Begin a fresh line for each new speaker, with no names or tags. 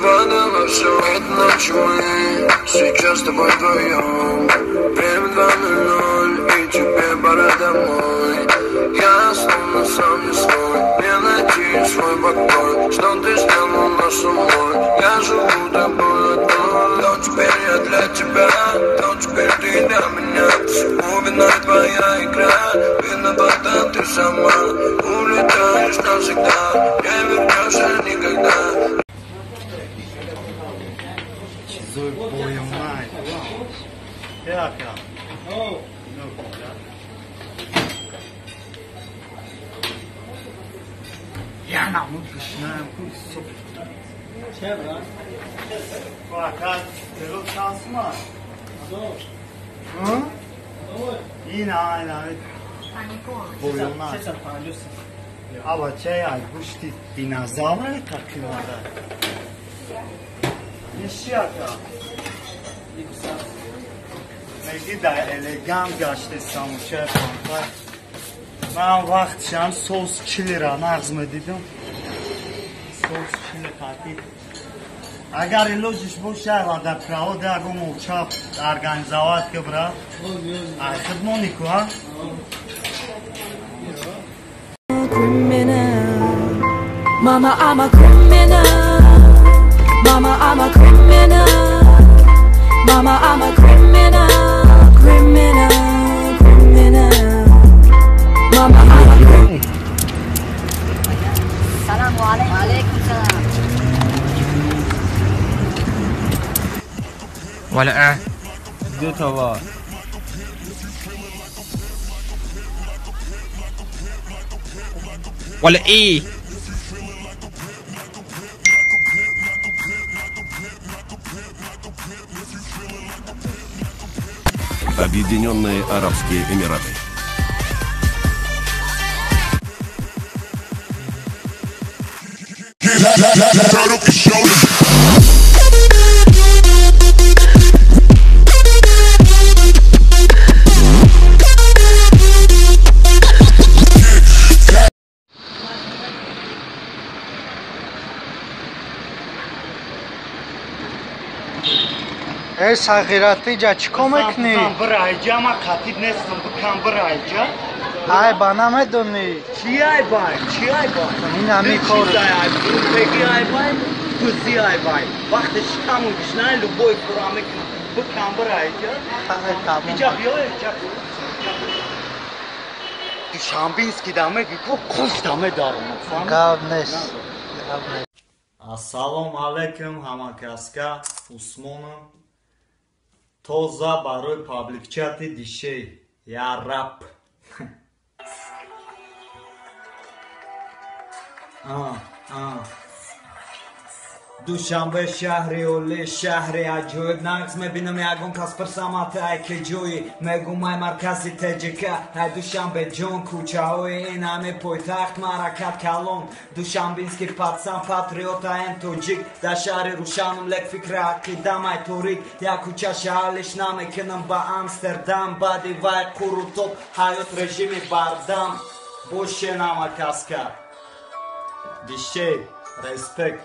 Падала все, это ночью мы сейчас с тобой вдвоем. Время 2:00, и тебе пора домой. Я словно сам не свой, мне найти свой покой. Что ты сделала со мной? Я живу тобой одной. Но теперь я для тебя, но теперь ты для меня. Всему виной твоя игра, виновата ты сама. Улетаешь навсегда, не вернешься никогда.
Чизой боямай. Яка. Я нам начинаем. Fakat telefon şansı var. Hı? Yine aynı. Boyunlar. Aba çay ay guşti dinozavr takıyorlar. Nişiyaka. Меги дар элегант гаштесам шеф. Ман вақтшам соус чилира нағз медидам. Соус чили қатӣ. Агар илоҷиш боша дар провод ягон молчап организовать ки брат. Ай хидмони ку, а?
Mama, I'm a criminal. Mama, I'm a criminal. Mama, I'm a criminal. Criminal, criminal. Mama, I'm a criminal.
Salam alaikum. Salam.
Валя, до того. Валя, и.
Объединенные Арабские Эмираты.
Эй, сағирати ҷа чӣ кор мекунӣ? Бирайҷа, ман қатиб нестам, бикам бирайҷа. Ай ба намедонӣ. Чӣ ай бай? Чӣ ай бай? Ин ҳами кор. Беги ай бай, дузи ай бай. Вақте шикаму гишнай, любой кора мекунам. Бикам бирайҷа. Ай тамом. Иҷа биё, иҷа. Душанбинский да меги, ку қулф да медарам. Гап нест. Гап нест. Ассалому алайкум, ҳамакаска, Усмоном. Тоза барои пабликчати дишей. Я рап. Душанбе шаҳри олӣ, шаҳри аҷоиб. Нағз мебинам ягон кас пирсамат ай ки ҷои. Мегум ай маркази ТҶК. Ай Душанбе ҷон, кӯчаҳои ин ҳами пойтахт маъракат калон. Душанбинский патсан, патриот аем тоҷик. Дар шаҳри рӯшанам, лек фикри ақидам ай торик. Як кӯча шаҳрлиш намекунам ба Амстердам. Баъди вай қуру топ, ҳаёт режими бардам. Бошен ҳамакаска. Дишей, респект.